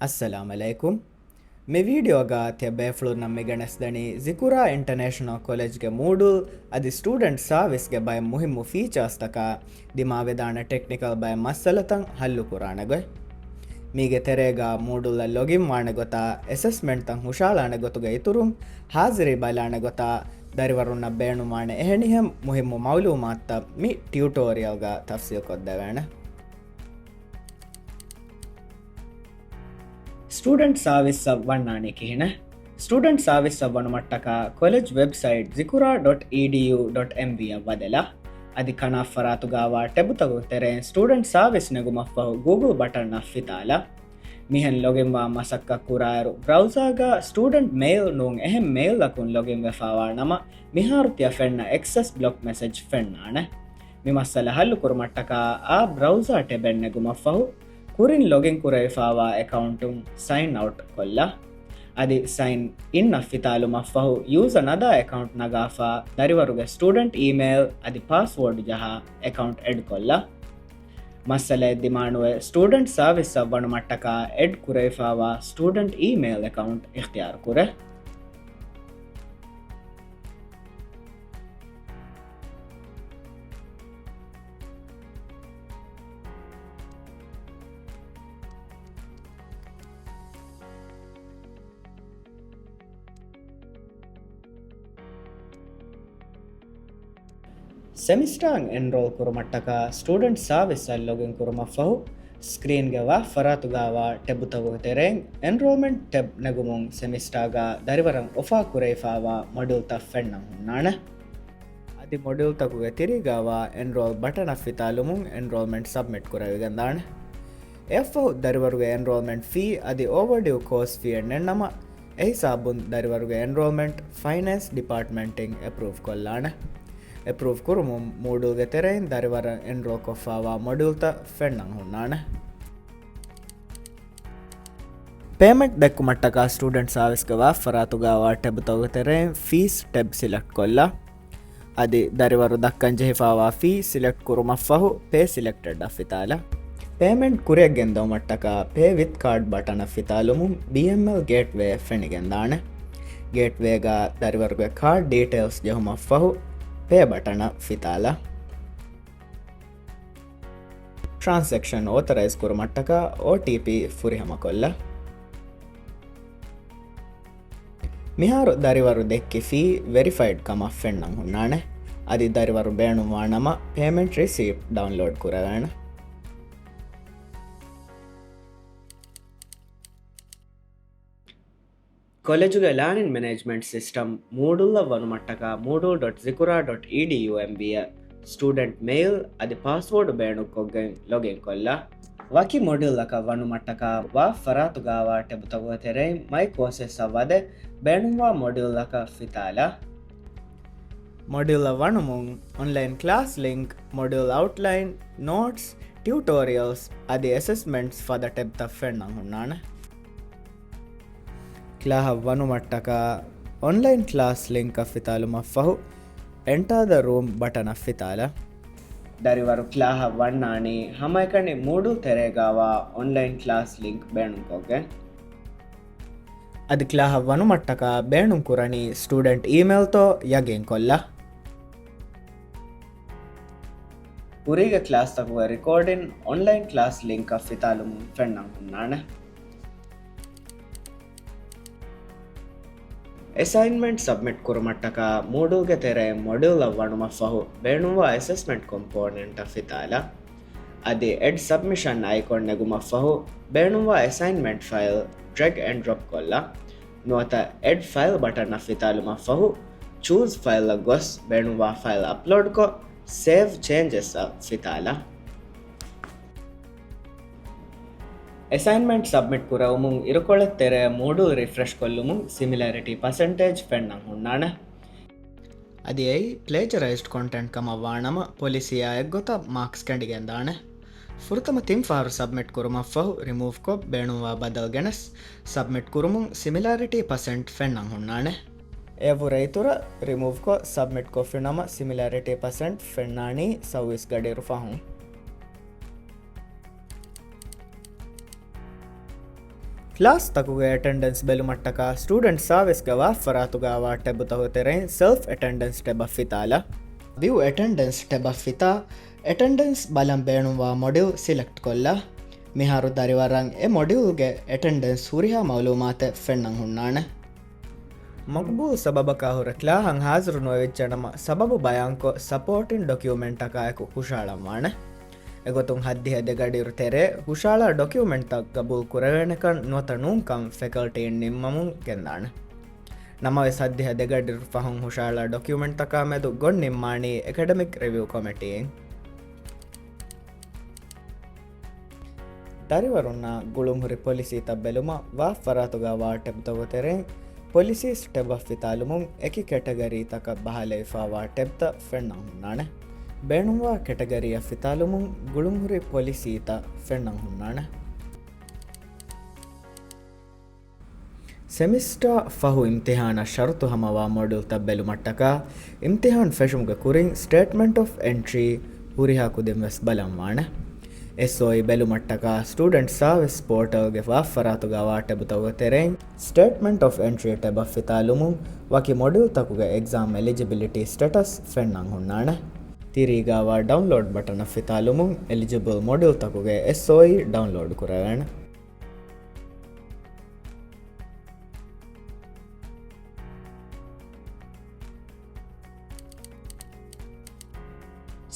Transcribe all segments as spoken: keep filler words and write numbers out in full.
އައްސަލާމް ޢަލައިކުމް. މި ވީޑިއޯގަ ތިޔަ ބޭފުޅުންނަށް މިގެނެސްދެނީ ޒިކުރާ އިންޓަރނޭޝަނަލް ކޮލެޖްގެ މޫޑުލް އަދި ސްޓޫޑެންޓް ސާވިސްގެ ބައެއް މުހިއްމު ފީޗާސްތަކާ ދިމާވެދާނެ ޓެކްނިކަލް ބައެއް މައްސަލަތައް ހައްލުކުރާނެ ގޮތް. މީގެ ތެރޭގަ މޫޑުލްއަށް ލޮގިން ވާނެ ގޮތާ، އެސެސްމެންޓްތައް ހުށަހަޅާނެ ގޮތުގެ އިތުރުން، ހާޒިރީ ބަލާނެ ގޮތާ، ދަރިވަރުންނަށް ބޭނުންވާނެ އެހެނިހެން މުހިއްމު މައުލޫމާތުތައް މި ޓިއުޓޯރިއަލްގަ ތަފްސީލްކޮށްދެވޭނެ. ސްޓޫޑެންޓް ސާވިސްއަށް ވަންނާނީ ކިހިނެއް؟ ސްޓޫޑެންޓް ސާވިސްއަށް ވަނުމަށްޓަކާ ކޮލެޖް ވެބްސައިޓް ޒިކުރާ ޑޮޓް އީޑީޔޫ ޑޮޓް އެމްވީ އަށް ވަދެލާ، އަދި ކަނާ ފަރާތުގާވާ ޓެބުތަކުގެ ތެރެއިން ސްޓޫޑެންޓް ސާވިސް ނެގުމަށްފަހު ގޫގުލް ބަޓަންއަށް ފިތާލާ. މިހެން ލޮގިންވާ މަސައްކަތް ކުރާއިރު، ބްރައުޒާގަ ސްޓޫޑެންޓް މެއިލް ނޫން އެހެން މެއިލްއަކުން ލޮގިންވެފާވާ ނަމަ، މިހާރު ތިޔަ ފެންނަ އެކްސެސް ބްލޮކް މެސެޖް ފެންނާނެ. މި މައްސަލަ ހައްލު ކުރުމަށްޓަކާ، އާ ބްރައުޒާ ޓެބެއް ނެގުމަށްފަހު، ކުރިން ލޮގިން ކުރެވިފާވާ އެކައުންޓުން ސައިން އައުޓް ކޮށްލާ. އަދި ސައިން އިންއަށް ފިތާލުމަށްފަހު، ޔޫޒަ ނަދާ އެކައުންޓް ނަގާފާ، ދަރިވަރުގެ ސްޓޫޑެންޓް އީމެއިލް އަދި ޕާސްވޯޑު ޖަހާ އެކައުންޓް އެޑް ކޮށްލާ. މައްސަލައެއް ދިމާނުވެ، ސްޓޫޑެންޓް ސާވިސްއަށް ވަނުމަށްޓަކާ އެޑް ކުރެވިފާވާ ސްޓޫޑެންޓް އީމެއިލް އެކައުންޓް އިޚްތިޔާރު ކުރޭ. ސެމިސްޓާއަށް އެންރޯލް ކުރުމަށްޓަކާ ސްޓޫޑެންޓް ސާވިސްއަށް ލޮގިން ކުރުމަށްފަހު، ސްކްރީންގެ ވާ ފަރާތުގާވާ ޓެބުތަކުގެ ތެރެއިން އެންރޯލްމަންޓް ޓެބް ނެގުމުން ސެމިސްޓާގާ ދަރިވަރަށް އޮފާ ކުރެވިފާވާ މޮޑިއުލްތައް ފެންނަން ހުންނާނެ. އަދި މޮޑިއުލްތަކުގެ ތިރީގާވާ އެންރޯލް ބަޓަނަށް ފިތާލުމުން އެންރޯލްމަންޓް ސަބްމިޓް ކުރެވިގެންދާނެ. އެއަށްފަހު ދަރިވަރުގެ އެންރޯލްމަންޓް ފީ އަދި އޯވަރޑިއު ކޯސް ފީއެއް ނެތްނަމަ، އެހިސާބުން ދަރިވަރުގެ އެންރޯލްމަންޓް ފައިނޭންސް ޑިޕާޓްމަންޓިން އެޕްރޫވް ކޮށްލާނެ. އެޕްރޫވް ކުރުމުން މޫޑުލްގެ ތެރެއިން ދަރިވަރަށް އެންރޯލް ކޮށްފާވާ މޮޑިއުލްތައް ފެންނަން ހުންނާނެ. ޕޭމެންޓް ދެއްކުމަށްޓަކާ ސްޓޫޑެންޓް ސާވިސްގެ ވާ ފަރާތުގާވާ ޓެބުތަކުގެ ތެރެއިން ފީސް ޓެބް ސިލެކްޓް ކޮށްލާ. އަދި ދަރިވަރު ދައްކަންޖެހިފާވާ ފީ ސިލެކްޓް ކުރުމަށްފަހު، ޕޭ ސިލެކްޓެޑް އަށް ފިތާލާ. ޕޭމެންޓް ކުރިއަށް ގެންދަވުމަށްޓަކާ ޕޭ ވިތް ކާޑް ބަޓަނަށް ފިތާލުމުން ބީއެމްއެލް ގޭޓްވޭ ފެނިގެންދާނެ. ގޭޓްވޭގަ ދަރިވަރުގެ ކާޑް ޑީޓެއިލްސް ޖެހުމަށްފަހު، ޕޭ ބަޓަނަށް ފިތާލާ. ޓްރާންސެކްޝަން އޯތަރައިޒް ކުރުމަށްޓަކާ އޯޓީޕީ ފުރިހަމަކޮށްލާ. މިހާރު ދަރިވަރު ދެއްކި ފީ ވެރިފައިޑް ކަމަށް ފެންނަން ހުންނާނެ. އަދި ދަރިވަރު ބޭނުންވާ ނަމަ ޕޭމެންޓް ރިސީޕްޓް ޑައުންލޯޑް ކުރެވޭނެ. ކޮލެޖުގެ ލާނިން މެނޭޖްމަންޓް ސިސްޓަމް މޫޑުލްއަށް ވަނުމަށްޓަކާ މޫޑުލް ޑޮޓް ޒިކުރާ ޑޮޓް އީޑީޔޫ އެމްވީއަށް ސްޓޫޑެންޓް މެއިލް އަދި ޕާސްވޯޑު ބޭނުންކޮށްގެން ލޮގިން ކޮށްލާ. ވަކި މޮޑިއުލްއަކަށް ވަނުމަށްޓަކާ ވާ ފަރާތުގާވާ ޓެބުތަކުގެ ތެރެއިން މައި ކޯސެސްއަށް ވަދެ، ބޭނުންވާ މޮޑިއުލްއަކަށް ފިތާލާ. މޮޑިއުލްއަށް ވަނުމުން އޮންލައިން ކްލާސް ލިންކް، މޮޑިއުލް އައުޓްލައިން، ނޯޓްސް، ޓިއުޓޯރިއަލްސް އަދި އެސެސްމެންޓްސް ފަދަ ޓެބްތައް ފެންނަން ހުންނާނެ. ކްލާހަށް ވަނުމަށްޓަކާ އޮންލައިން ކްލާސް ލިންކަށް ފިތާލުމަށްފަހު، އެންޓާ ދަ ރޫމް ބަޓަނަށް ފިތާލާ. ދަރިވަރު ކްލާހަށް ވަންނާނީ ހަމައެކަނި މޫޑުލް ތެރޭގާވާ އޮންލައިން ކްލާސް ލިންކް ބޭނުންކޮށްގެން. އަދި ކްލާހަށް ވަނުމަށްޓަކާ ބޭނުންކުރަނީ ސްޓޫޑެންޓް އީމެއިލްތޯ ޔަގީންކޮށްލާ. ކުރީގެ ކްލާސްތަކުގެ ރިކޯޑިން އޮންލައިން ކްލާސް ލިންކަށް ފިތާލުމުން ފެންނަން ހުންނާނެ. އެސައިންމަންޓް ސަބްމިޓް ކުރުމަށްޓަކާ މޫޑުލްގެ ތެރެއިން މޮޑިއުލްއަށް ވަނުމަށްފަހު، ބޭނުންވާ އެސެސްމަންޓް ކޮމްޕޯނެންޓަށް ފިތާލާ. އަދި އެޑް ސަބްމިޝަން އައިކޮން ނެގުމަށްފަހު، ބޭނުންވާ އެސައިންމަންޓް ފައިލް ޑްރެގް އެންޑް ޑްރޮޕް ކޮށްލާ. ނުވަތަ އެޑް ފައިލް ބަޓަނަށް ފިތާލުމަށްފަހު، ޗޫޒް ފައިލްއަށް ގޮސް ބޭނުންވާ ފައިލް އަޕްލޯޑްކޮށް، ސޭވް ޗޭންޖެސް އަށް ފިތާލާ. އެސައިންމަންޓް ސަބްމިޓް ކުރެވުމުން އިރުކޮޅެއް ތެރޭ މޫޑުލް ރިފްރެޝް ކޮށްލުމުން ސިމިލާރިޓީ ޕަސެންޓޭޖް ފެންނަން ހުންނާނެ. އަދި އެއީ ޕްލޭޖަރައިޒްޑް ކޮންޓެންޓް ކަމަށް ވާނަމަ، ޕޮލިސީއާ އެއްގޮތަށް މާކްސް ކެނޑިގެންދާނެ. ފުރަތަމަ ތިން ފަހަރު ސަބްމިޓް ކުރުމަށްފަހު، ރިމޫވްކޮށް، ބޭނުންވާ ބަދަލު ގެނެސް، ސަބްމިޓް ކުރުމުން ސިމިލާރިޓީ ޕަސެންޓް ފެންނަން ހުންނާނެ. އެއަށްވުރެ އިތުރަށް ރިމޫވްކޮށް، ސަބްމިޓް ކޮށްފިނަމަ، ސިމިލާރިޓީ ޕަސެންޓް ފެންނާނީ ސައުވީސް ގަޑިއިރު ފަހުން. ކްލާސްތަކުގެ އެޓެންޑެންސް ބެލުމަށްޓަކާ ސްޓޫޑެންޓް ސާވިސްގެ ވާފަރާތުގާވާ ޓެބުތަކުގެ ތެރެއިން ސެލްފް އެޓެންޑެންސް ޓެބަށް ފިތާލަ. ވިއު އެޓެންޑެންސް ޓެބަށް ފިތާ. އެޓެންޑެންސް ބަލަން ބޭނުންވާ މޮޑިއުލް ސިލެކްޓް ކޮށްލާ. މިހާރު ދަރިވަރަށް އެ މޮޑިއުލްގެ އެޓެންޑެންސް ހުރިހާ މައުލޫމާތެއް ފެންނަން ހުންނާނެ. މަގުބޫލް ސަބަބަކާ ހުރެ ކްލާހަށް ހާޒިރު ނުވެވިއްޖެނަމަ، ސަބަބު ބަޔާންކޮށް، ސަޕޯޓިން ޑޮކިއުމެންޓަކާއެކު ހުށަހަޅަންވާނެ. އެގޮތުން ހައްދިހަ ދެގަޑިއިރު ތެރޭ ހުށަހަޅާ ޑޮކިއުމެންޓްތައް ގަބޫލުކުރެވޭނެކަން ނުވަތަ ނޫންކަން ފެކަލްޓީއިން ނިންމަމުން ގެންދާނެ. ނަމަވެސް، ހައްދިހަ ދެގަޑިއިރު ފަހުން ހުށަހަޅާ ޑޮކިއުމެންޓްތަކާ މެދު ގޮން ނިންމާނީ އެކަޑެމިކް ރިވިއު ކޮމިޓީއިން. ދަރިވަރުންނާ ގުޅުންހުރި ޕޮލިސީތައް ބެލުމަށް ވާފަރާތުގާވާ ޓެބުތަކުގެ ތެރެއިން ޕޮލިސީސް ޓެބަށް ފިތާލުމުން އެކި ކެޓަގަރީތަކަށް ބަހާލެވިފާވާ ޓެބްތައް ފެންނަން ހުންނާނެ. ބޭނުންވާ ކެޓަގަރީއަށް ފިތާލުމުން ގުޅުންހުރި ޕޮލިސީތައް ފެންނަން ހުންނާނެ. ސެމިސްޓާ ފަހު އިމްތިހާނަށް ޝަރުތު ހަމަވާ މޮޑިއުލްތައް ބެލުމަށްޓަކާ، އިމްތިހާން ފެށުމުގެ ކުރިން ސްޓޭޓްމަންޓް އޮފް އެންޓްރީ ހުރިހާ ކުދިން ވެސް ބަލަންވާނެ. އެސްއޯއީ ބެލުމަށްޓަކާ، ސްޓޫޑެންޓް ސާވިސް ޕޯޓަލްގެ ވާފަރާތުގާވާ ޓެބުތަކުގެ ތެރެއިން ސްޓޭޓްމަންޓް އޮފް އެންޓްރީ ޓެބަށް ފިތާލުމުން ވަކި މޮޑިއުލްތަކުގެ އެގްޒާމް އެލިޖިބިލިޓީ ސްޓެޓަސް ފެންނަން ހުންނާނެ. ތިރީގާވާ ޑައުންލޯޑް ބަޓަނަށް ފިތާލުމުން އެލިޖިބަލް މޮޑިއުލްތަކުގެ އެސްއޯއީ ޑައުންލޯޑް ކުރެވޭނެ.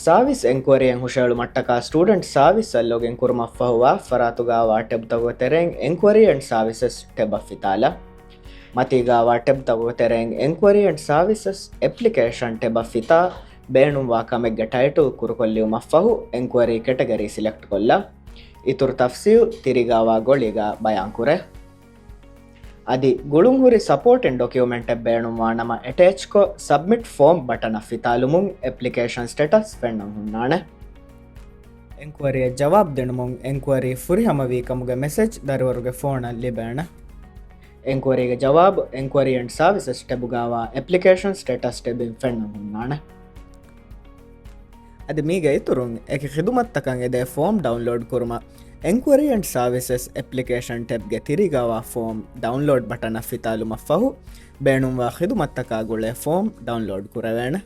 ސާވިސް އެންކުއަރީއެއް ހުށަހެޅުމަށްޓަކާ ސްޓޫޑެންޓް ސާވިސްއަށް ލޮގިން ކުރުމަށްފަހު ވާފަރާތުގާވާ ޓެބުތަކުގެ ތެރެއިން އެންކުއަރީ އެންޑް ސާވިސަސް ޓެބަށް ފިތާލާ. މަތީގާވާ ޓެބުތަކުގެ ތެރެއިން އެންކުއަރީ އެންޑް ސާވިސަސް އެޕްލިކޭޝަން ޓެބަށް ފިތާ. ބޭނުންވާ ކަމެއްގެ ޓައިޓުލް ކުރުކޮށްލިއުމަށްފަހު އެންކުއަރީ ކެޓަގަރީ ސިލެކްޓް ކޮށްލާ. އިތުރު ތަފްސީލް ތިރީގާވާ ގޮޅީގާ ބަޔާންކުރޭ. އަދި ގުޅުންހުރި ސަޕޯޓިން ޑޮކިއުމެންޓެއް ބޭނުންވާނަމަ، އެޓޭޗްކޮށް ސަބްމިޓް ފޯމް ބަޓަނަށް ފިތާލުމުން އެޕްލިކޭޝަން ސްޓެޓަސް ފެންނަން ހުންނާނެ. އެންކުއަރީއަށް ޖަވާބު ދިނުމުން އެންކުއަރީ ފުރިހަމަވީ ކަމުގެ މެސެޖް ދަރިވަރުގެ ފޯނަށް ލިބޭނެ. އެންކުއަރީގެ ޖަވާބު އެންކުއަރީ އެންޑް ސާވިސަސް ޓެބުގާވާ އެޕްލިކޭޝަން ސްޓެޓަސް ޓެބިން ފެންނަން ހުންނާނެ. އަދި މީގެ އިތުރުން، އެކި ޚިދުމަތްތަކަށް އެދޭ ފޯމް ޑައުންލޯޑް ކުރުމަށް، އެންކުއަރީ އެންޑް ސާވިސަސް އެޕްލިކޭޝަން ޓެބްގެ ތިރީގާވާ ފޯމް ޑައުންލޯޑް ބަޓަނަށް ފިތާލުމަށްފަހު، ބޭނުންވާ ޚިދުމަތްތަކާ ގުޅޭ ފޯމް ޑައުންލޯޑް ކުރެވޭނެ.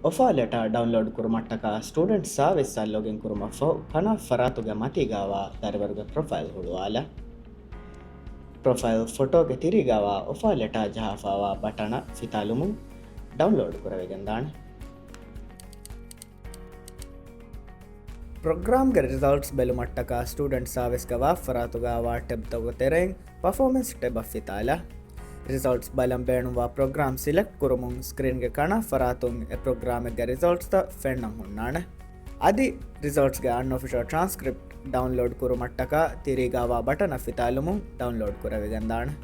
އޮފާ ލެޓާ ޑައުންލޯޑް ކުރުމަށްޓަކާ ސްޓޫޑެންޓް ސާވިސްއަށް ލޮގިން ކުރުމަށްފަހު، ކަނާ ފަރާތުގެ މަތީގާވާ ދަރިވަރުގެ ޕްރޮފައިލް ހުޅުވާލާ. ޕްރޮފައިލް ފޮޓޯގެ ތިރީގާވާ އޮފާ ލެޓާ ޖަހާފާވާ ބަޓަނަށް ފިތާލުމުން ޑައުންލޯޑް ކުރެވިގެންދާނެ. ޕްރޮގްރާމްގެ ރިޒަލްޓްސް ބެލުމަށްޓަކާ ސްޓޫޑެންޓް ސާވިސްގެ ވާފަރާތުގާވާ ޓެބްތަކުގެ ތެރެއިން ޕަފޯމެންސް ޓެބަށް ފިތާލާ. ރިޒަލްޓްސް ބަލަން ބޭނުންވާ ޕްރޮގްރާމް ސިލެކްޓް ކުރުމުން ސްކްރީންގެ ކަނާ ފަރާތުން އެ ޕްރޮގްރާމެއްގެ ރިޒަލްޓްސްތައް ފެންނަން ހުންނާނެ. އަދި ރިޒަލްޓްސްގެ އަންއޮފިޝަލް ޓްރާންސްކްރިޕްޓް ޑައުންލޯޑް ކުރުމަށްޓަކާ ތިރީގާވާ ބަޓަނަށް ފިތާލުމުން ޑައުންލޯޑް ކުރެވިގެންދާނެ.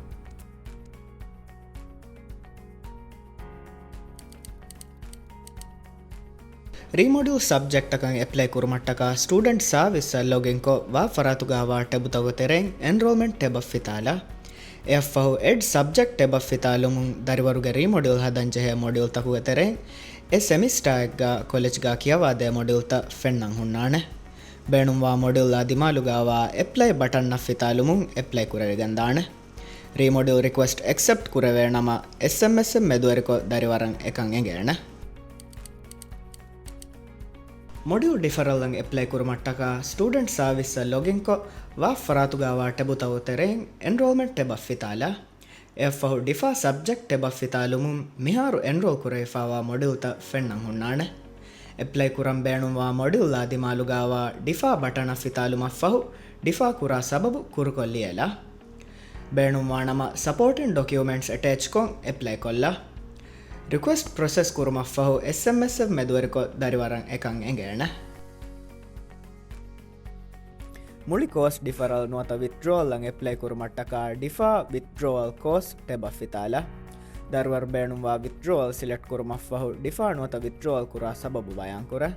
ރީމޮޑިއުލް ސަބްޖެކްޓަކަށް އެޕްލައި ކުރުމަށްޓަކާ ސްޓޫޑެންޓް ސާވިސްއަށް ލޮގިންކޮށް، ވާ ފަރާތުގާވާ ޓެބުތަކުގެ ތެރެއިން އެންރޯލްމަންޓް ޓެބަށް ފިތާލާ. އެއަށްފަހު އެޑް ސަބްޖެކްޓް ޓެބަށް ފިތާލުމުން ދަރިވަރުގެ ރީމޮޑިއުލް ހަދަންޖެހޭ މޮޑިއުލްތަކުގެ ތެރެއިން އެ ސެމިސްޓާއެއްގަ ކޮލެޖްގަ ކިޔަވާދޭ މޮޑިއުލްތައް ފެންނަން ހުންނާނެ. ބޭނުންވާ މޮޑިއުލްއާ ދިމާލުގާވާ އެޕްލައި ބަޓަންއަށް ފިތާލުމުން އެޕްލައި ކުރެވިގެންދާނެ. ރީމޮޑިއުލް ރިކުއެސްޓް އެކްސެޕްޓް ކުރެވޭނަމަ، އެސްއެމްއެސްއެއް މެދުވެރިކޮށް ދަރިވަރަށް އެކަން އެނގޭނެ. މޮޑިއުލް ޑިފަރަލްއަށް އެޕްލައި ކުރުމަށްޓަކާ ސްޓޫޑެންޓް ސާވިސްއަށް ލޮގިންކޮށް، ވާ ފަރާތުގާވާ ޓެބުތަކުގެ ތެރެއިން އެންރޯލްމަންޓް ޓެބަށް ފިތާލާ. އެއަށްފަހު ޑިފާ ސަބްޖެކްޓް ޓެބަށް ފިތާލުމުން މިހާރު އެންރޯލް ކުރެވިފާވާ މޮޑިއުލްތައް ފެންނަން ހުންނާނެ. އެޕްލައި ކުރަން ބޭނުންވާ މޮޑިއުލްއާ ދިމާލުގާވާ ޑިފާ ބަޓަނަށް ފިތާލުމަށްފަހު، ޑިފާ ކުރާ ސަބަބު ކުރުކޮށް ލިޔެލާ. ބޭނުންވާނަމަ، ސަޕޯޓިން ޑޮކިއުމެންޓްސް އެޓޭޗްކޮށް އެޕްލައި ކޮށްލާ. ރިކުއެސްޓް ޕްރޮސެސް ކުރުމަށްފަހު، އެސްއެމްއެސްއެއް މެދުވެރިކޮށް ދަރިވަރަށް އެކަން އެނގޭނެ. މުޅި ކޯސް ޑިފަރަލް ނުވަތަ ވިތްޑްރޯއަލްއަށް އެޕްލައި ކުރުމަށްޓަކާ ޑިފާ ވިތްޑްރޯއަލް ކޯސް ޓެބަށް ފިތާލާ. ދަރިވަރު ބޭނުންވާ ވިތްޑްރޯއަލް ސިލެކްޓް ކުރުމަށްފަހު، ޑިފާ ނުވަތަ ވިތްޑްރޯއަލް ކުރާ ސަބަބު ބަޔާންކުރޭ.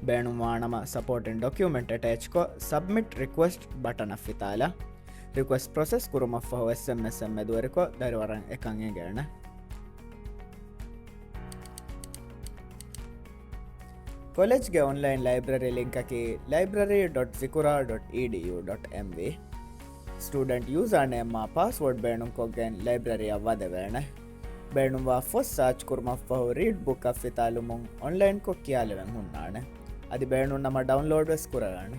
ބޭނުންވާނަމަ، ސަޕޯޓިން ޑޮކިއުމެންޓް އެޓޭޗްކޮށް، ސަބްމިޓް ރިކުއެސްޓް ބަޓަނަށް ފިތާލާ. ރިކުއެސްޓް ޕްރޮސެސް ކުރުމަށްފަހު، އެސްއެމްއެސްއެއް މެދުވެރިކޮށް ދަރިވަރަށް އެކަން އެނގޭނެ. ކޮލެޖްގެ އޮންލައިން ލައިބްރަރީ ލިންކަކީ library dot zikura dot edu dot M V. ސްޓޫޑެންޓް ޔޫޒާނޭމާ ޕާސްވޯޑް ބޭނުންކޮށްގެން ލައިބްރަރީއަށް ވަދެވޭނެ. ބޭނުންވާ ފޮތް ސާޗް ކުރުމަށްފަހު ރީޑް ބުކަށް ފިތާލުމުން އޮންލައިންކޮށް ކިޔާލެވެން ހުންނާނެ. އަދި ބޭނުންނަމަ ޑައުންލޯޑް ވެސް ކުރެވޭނެ.